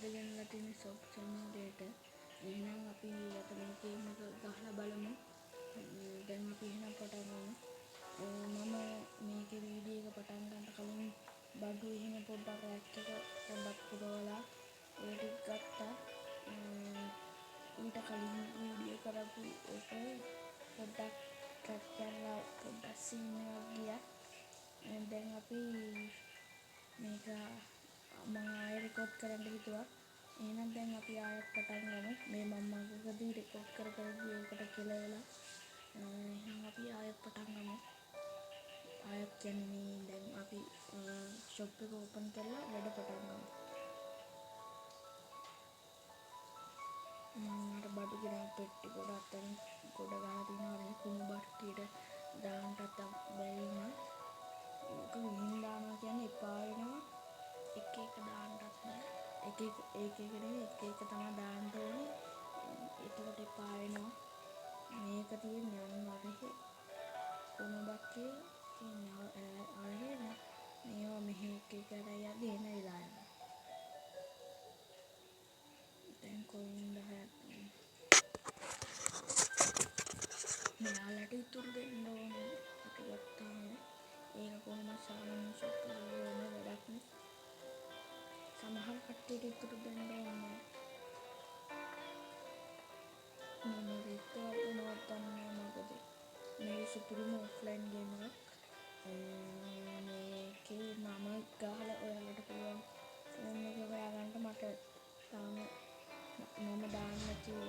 අද ගෙනලා තියෙන ෂොප් සිමියුලේටර්. එහෙනම් අපි අද මේ ගේම් එක ගහලා බලමු. දැන් අපි එහෙනම් පටන් ගමු. මම මේකේ වීඩියෝ එක පටන් ගන්න කලින් බඩු එහෙම පොඩ්ඩක් රැක් එක පොඩ්ඩක් පුරවලා ඒ ටික ගත්තා. ඊට කලින් වීඩියෝ කරපු එක පොඩ්ඩක් ට්‍රැක් කරලා පොඩ්ඩක් සීන් එකක් ගියා. දැන් අපි මේක මම ආයෙ රෙකෝඩ් කරන්න හිතුවා. එහෙනම් දැන් අපි ආයෙත් පටන් ගමු. මේ මම මගකදී රෙකෝඩ් කර කර ගිය එකට කෙලවලා. එහෙනම් අපි ආයෙත් පටන් ගමු. ආයෙත් කියන්නේ මේ දැන් අපි ෂොප් එක ඕපන් කරලා වැඩ පටන් ගමු. මම අර බඩු ගෙන පෙට්ටි ගොඩක් දැන් ගොඩ ගහලා තියෙනවා. අර කුණු බට්ටියට දාන්නටත් බැරි වුණා. ඕක විහිං දානවා කියන්නේ එපා වෙනවා. එක එක දාන්නටත් බෑ. එක එක එක එක නෙවෙයි එක එක තමයි දාන්න ඕනේ. එතකොට එපා වෙනවා. මේක තියෙන්නේ අන්න අරහෙ කුණු බට්ටිය තියෙන්නේ අරහෙ නේ. මේවා මෙහෙ එක එක අරන් යද්දි එන වෙලා යනවා. දැන් කොයින් 10ක් මෙයාලට ඉතුරු දෙන්න ඕනේ. අපි ගත්තාම ඒක කොහොම සාමාන්‍ය ෂොප් එකේ වෙන වැඩක් නේ. සමහර කට්ටියට ඉතුරු දෙන්න ඕනේ. මම රික්කවත් වෙනවත් දන්නේ නැහැ මොකද. මේ සුපිරිම ඔෆ්ලයින් ගේම් එකක්. මේකේ නම ගහලා ඔයාලට පුළුවන් ෆෝන් එක හොයාගන්න. මට තාම නම දාන්න නැතිව.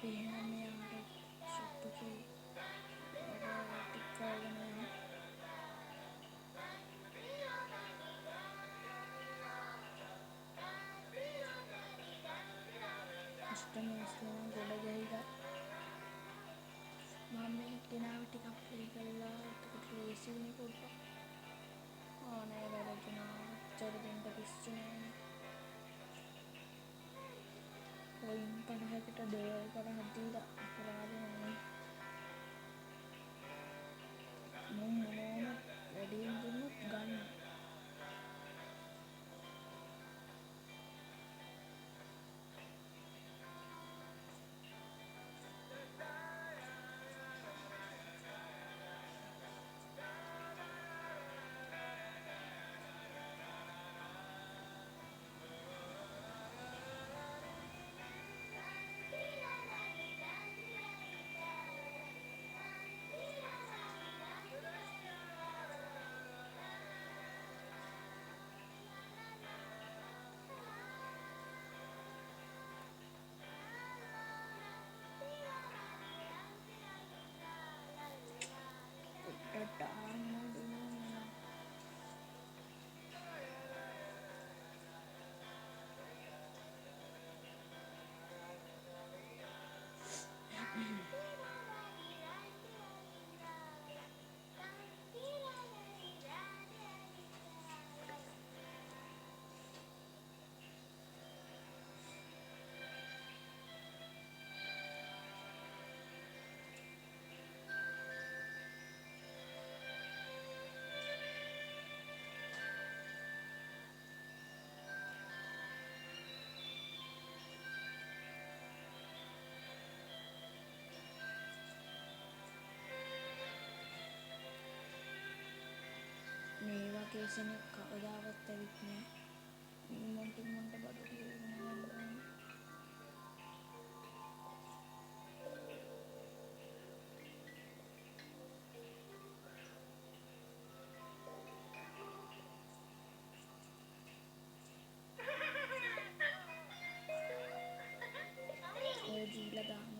එහෙනම් මෙයාට ෂොප් එකේ වැඩ ටික කරගෙන යමු. කස්ටමර්ස්ලා ගොඩ ගැහිලා මම මේ ගෙනාව ටිකක් ප්ලේ කරලා එතකොට ලේසි වුණේ පොඩ්ඩක්. ආ නෑ වැරදුනා. ඔච්චර දෙන්න පිස්සු නෑනේ. කොයින් 50කට ඩොලර් 50ක් දීලා අපරාධ නෑ. මුන් මොනවම වැඩියෙන් දුන්නොත් ගන්න. පොඩ්ඩක් දාන්න දුන්නා. මේ වගේ සෙනඟ කවදාවත් ඇවිත් නෑ. ඉක්මනට ඉක්මනට බඩු ටික ගෙන ගන්න ඕනේ. ඔය දීලා දාන්න.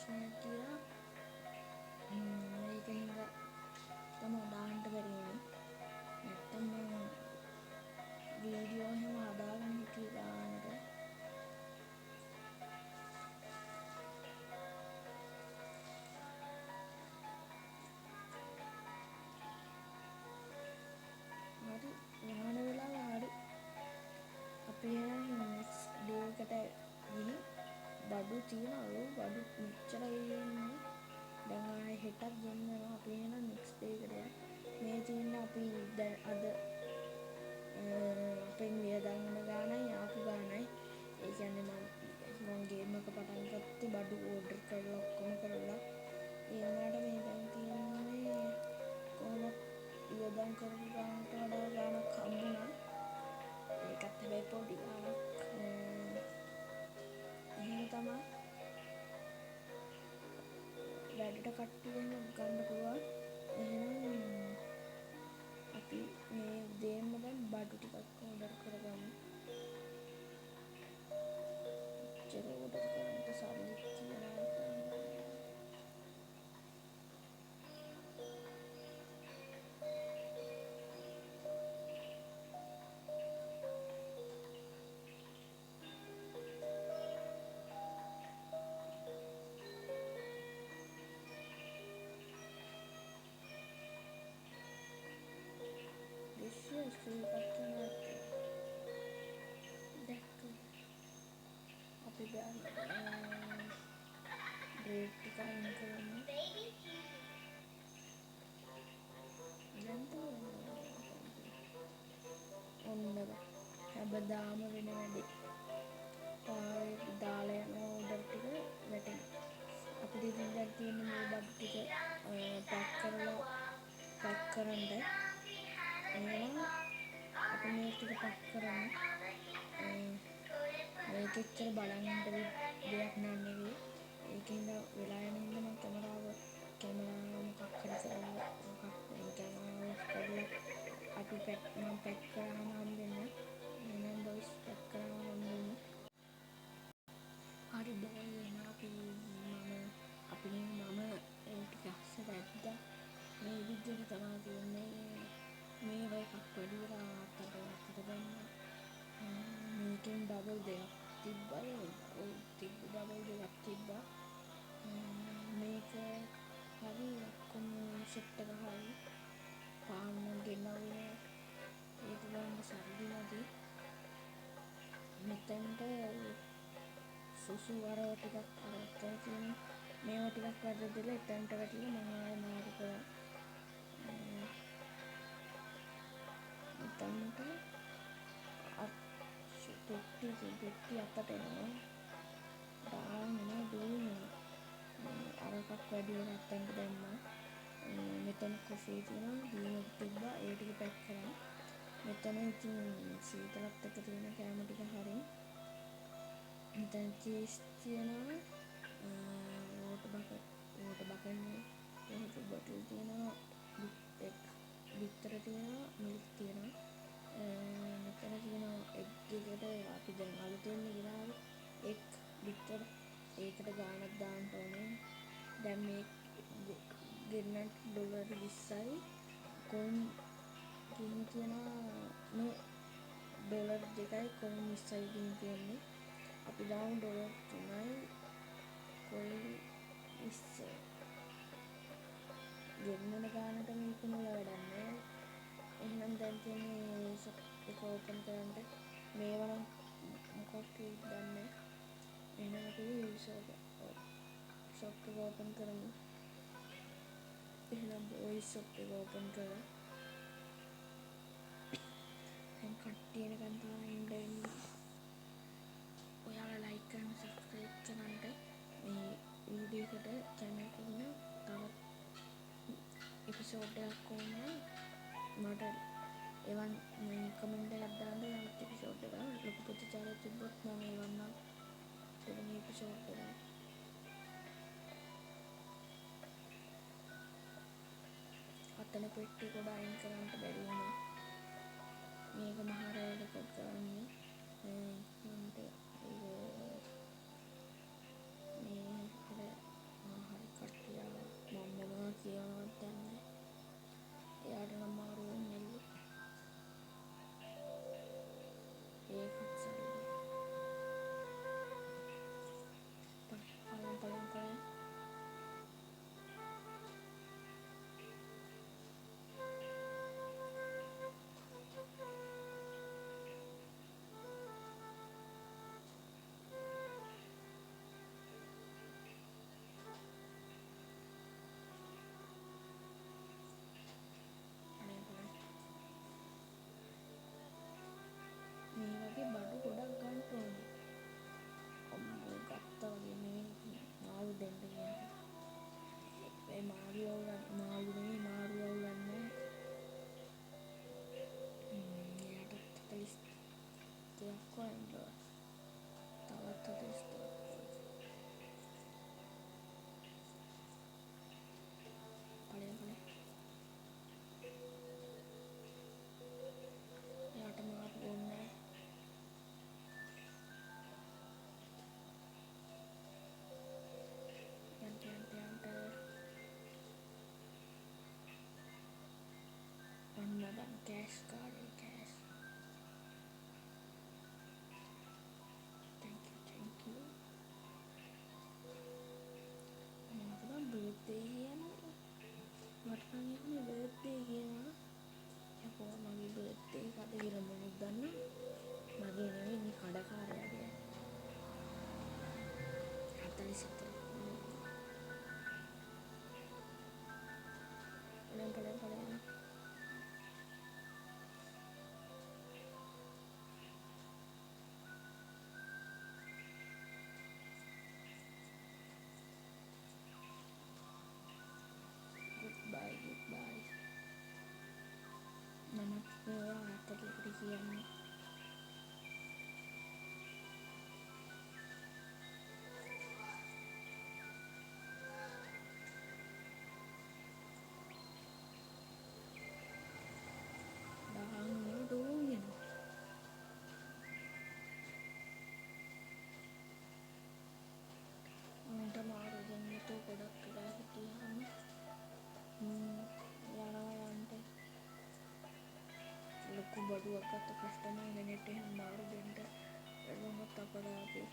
ප්‍රශ්නයක් ගියා. ඒක හින්දා තමයි දාන්න බැරි වුණේ. නැත්තම් මං වීඩියෝ එහෙම හදාගෙන හිටියේ ගානට. හරි, වහන වෙලාව හරි. අපි එහෙනම් නෙක්ස්ට් ඩේ එකට ගිහින් බඩු තියනවලු. බඩු මෙච්චරයි එන්නේ. දැන් ආයේ හෙටත් ගෙන්නනවා. අපි එහෙනම් නෙක්ස්ට් ඩේ එකට යමු. මේ තියෙන අපි දැන් අද අපෙන් වියදම් වුණ ගානයි ආපු ගානයි. ඒ කියන්නේ මං ගේම් එක පටන් ගත්තේ බඩු ඕඩර් කරලා ඔක්කොම කරලා. ඒ වුණාට මේ දැන් තියෙන්නේ කොහොමත් වියදම් කරපු ගානට වඩා ගානක් හම්බුණා. ඒකත් හැබැයි පොඩි ගානක්. එහෙම තමයි වැඩට කට්ටිය එහෙම ගන්න පුළුවන්. එහෙනම් අපි මේ උදේම දැන් බඩු ටිකක් ඕඩර් කරගමු. එච්චර ඕඩර් කරන්න සල්ලි තියනවා. දැක්ක අපි බ්‍රේඩ් ටික අයින් කරමු. දැන් ඔන්න බං හැමදාම වෙන වැඩේ. පාරේ දාලා යන ඕඩර් ටික වැටෙනවා. අපිට ඉතින් දැන් තියෙන්නේ මේ බඩු ටික පැක් කරලා පැක් කරන්න. එහෙනම් අපි මේ ටික පැක් කරමු. මේක එච්චර බලන් ඉන්න දෙයක් නන් නෙවෙයි. ඒකෙන්ද වෙලා යන හින්දා මං කැමරාව මොකක් හරි කරලා මොකක් මේ කැමරාව ඔෆ් කරලා අපි පැක් මං පැක් කරාම හම්බෙන්න. එහෙනම් බොයිස් පැක් කරාම හම්බෙන්න. හරි බොයි, එහෙනම් අපි මම ඒ ටික අස්සට ඇද්දා. මේ විදිහට තමයි තියෙන්නේ. මේවා එකක් වැඩි වෙලා අතට අතට දැම්මා. මේකෙන් ඩබල් දෙකක් තිබ්බා. ඔව් තිබ්බ ඩබල් දෙකක් තිබ්බා. මේක හරි ඔක්කොම සෙට් එක හරි. පාන් නම් ගෙනාවේ නෑ. ඒක ගන්න සල්ලි මදි. මෙතනට සුසු අර ටිකක් අර එතන තියෙන මේවා ටිකක් වැරදිලා එතනට වැටිලා මම ආයෙ මාරු කරා. මෙතනට පෙට්ටි අතට එනවා. දාන් එනවා දුවනවා. අර එකක් වැඩි වෙලා අතන්ට දැම්මා. මෙතන කොෆී තියෙනවා, බීම තිබ්බා, ඒ ටික පැක් කරා. මෙතන ඉතින් සීතලත් එක්ක තියෙන කෑම ටික හරි. මෙතන චීස් තියෙනවා, වෝටර් බකට් නෙවෙයි, වෝටර් බොටල් තියෙනවා, එක් බිත්තර තියෙනවා, මිල්ක් තියෙනවා. මෙතන තියෙනවා එග් එකට අපි දැන් අලුතෙන් ගෙනාවේ එක් බිත්තර, ඒකට ගාණක් දාන්න ඕනේ. දැන් මේ ගෙන්නන්න ඩොලර් 20යි කොයින් ගිහින් තියෙනවා මේ ඩොලර් 2යි කොයින් 20යි ගිහින් තියෙන්නේ. අපි දාමු ඩොලර් 3යි කොයින් 20. ගෙන්නන ගානට මේක මුල වැඩක් නෑ. එහෙනම් දැන් තියෙන්නේ ෂොප් එක ඕපන් කරන්න. මේවා නම් මොකක් කියද දන්නේ නෑ. එහෙනම් අපි ෂොප් එක ඕපන් කරමු. එහෙනම් බොයිස් ෂොප් එක ඕපන් කරා. දැන් කට්ටිය එනකන් තමයි ඉන්න වෙන්නේ. ඔයාලා ලයික් කරන්න, සබ්ස්ක්‍රයිබ් කරන්න. මේ වීඩියෝ එකට කැමති නම් තවත් එපිසෝඩ් එකක් ඕන නම් මට එවන් මේ කමෙන්ට් එකක් දාන්න. තවත් එපිසෝඩ් එකක් ලොකු ප්‍රතිචාරයක් තිබ්බොත් මම එවන්නම් දෙවෙනි එපිසෝඩ් එක. අතන පෙට්ටි ගොඩ අයින් කරන්න බැරි වුණා. මේක මහා රෑ රෙකෝඩ් කරන්නේ. ඉක්මනට ඒක මේ අර බඩුවක් ගත්ත කස්ටමර් කෙනෙක්ට එහෙම මාරු දෙන්න ලැබුණොත් අපරාධේ.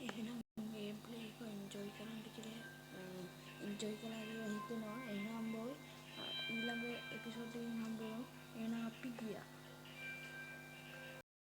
එහෙනම් ගේම් ප්ලේ එක එන්ජොයි කරන්න කියලා එන්ජොයි කරන්න.